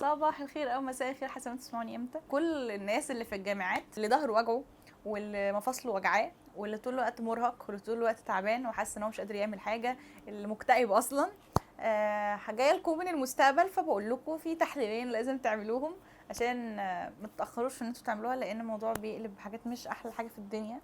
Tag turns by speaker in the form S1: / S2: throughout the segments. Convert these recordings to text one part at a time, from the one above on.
S1: صباح الخير او مساء الخير حسب ما تسمعوني امتى. كل الناس اللي في الجامعات اللي ظهره وجعه واللي مفاصله وجعاه واللي طول الوقت مرهق واللي طول الوقت تعبان وحاسس ان هو مش قادر يعمل حاجة، اللي مكتئب اصلا، جاية لكم من المستقبل. فبقول لكم في تحليلين لازم تعملوهم عشان ما تتاخروش في ان انتوا تعملوها، لان الموضوع بيقلب بحاجات مش احلى حاجة في الدنيا.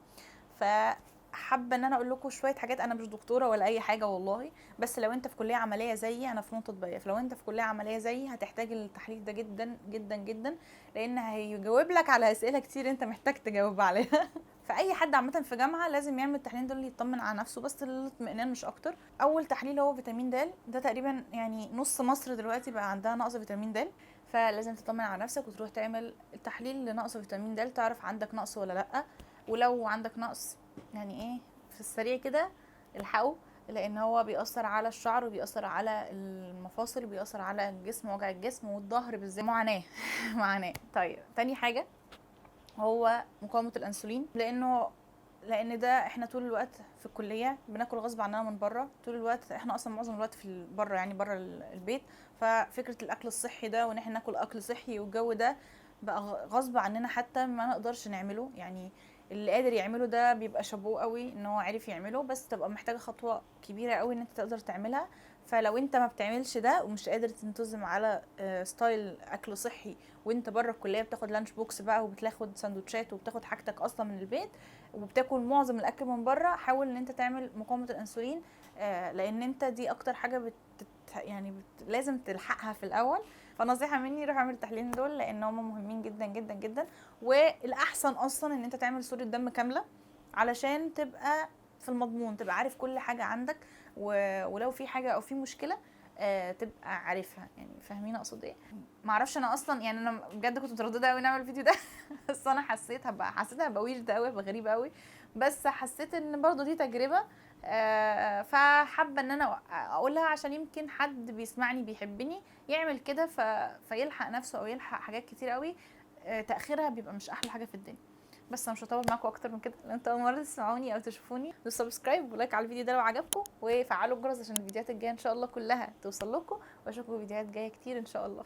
S1: فحابه ان انا اقول لكم شوية حاجات، انا مش دكتورة ولا اي حاجة والله، بس لو انت في كليه عملية زيي، انا فنون تطبيقية، فلو انت في كليه عملية زيي هتحتاج التحليل ده جدا جدا جدا، لان هيجاوب لك على اسئلة كتير انت محتاج تجاوب عليها. فاي حد عامة في جامعه لازم يعمل التحليلين دول، يطمن على نفسه بس للاطمئنان مش اكتر. اول تحليل هو فيتامين د، ده تقريبا يعني نص مصر دلوقتي بقى عندها نقص فيتامين د، فلازم تطمن على نفسك وتروح تعمل التحليل لنقص فيتامين د، تعرف عندك نقص ولا لا. ولو عندك نقص يعني ايه في السريع كده الحقه، لان هو بيأثر على الشعر وبيأثر على المفاصل وبيأثر على الجسم، وجع الجسم والظهر بالذات، معاناة معاناة. طيب تاني حاجة هو مقاومة الأنسولين، لأن ده احنا طول الوقت في الكلية بناكل غصب عننا من بره طول الوقت، احنا أصلا معظم الوقت في بره، يعني بره البيت. ففكرة الأكل الصحي ده وإن احنا ناكل أكل صحي والجو ده بقى غصب عننا، حتى ما نقدرش نعمله. يعني اللي قادر يعمله ده بيبقى شابوه قوي ان هو عارف يعمله، بس تبقى محتاجة خطوة كبيرة قوي ان انت تقدر تعملها. فلو انت ما بتعملش ده ومش قادر تنتظم على style اكل صحي وانت بره الكلية، بتاخد lunch box بقى وبتاخد سندوتشات وبتاخد حاجتك اصلا من البيت وبتاكل معظم الاكل من بره، حاول ان انت تعمل مقاومة الانسولين، لان انت دي اكتر حاجة لازم تلحقها في الاول. فنصيحه مني روح اعمل التحليلين دول لان هم مهمين جدا جدا جدا. والاحسن اصلا ان انت تعمل صوره دم كاملة علشان تبقى في المضمون، تبقى عارف كل حاجة عندك، ولو في حاجة او في مشكلة تبقى عارفها. يعني فاهمين اقصد ايه؟ معرفش انا اصلا، يعني انا بجد كنت مترددة قوي نعمل الفيديو ده بس انا حسيت هبقى weird قوي، هبقى غريبة قوي، بس حسيت ان برضو دي تجربه، فحابه ان انا اقولها عشان يمكن حد بيسمعني بيحبني يعمل كده فيلحق نفسه او يلحق حاجات كتير قوي، تاخيرها بيبقى مش احلى حاجة في الدنيا. بس انا مش هطول معاكم اكتر من كده، لو انتوا اول مرة تسمعوني او تشوفوني دوسوا subscribe و like على الفيديو ده لو عجبكم، وفعلوا الجرس عشان الفيديوهات الجاية ان شاء الله كلها توصل لكم، واشوفكم فيديوهات جاية كتير ان شاء الله.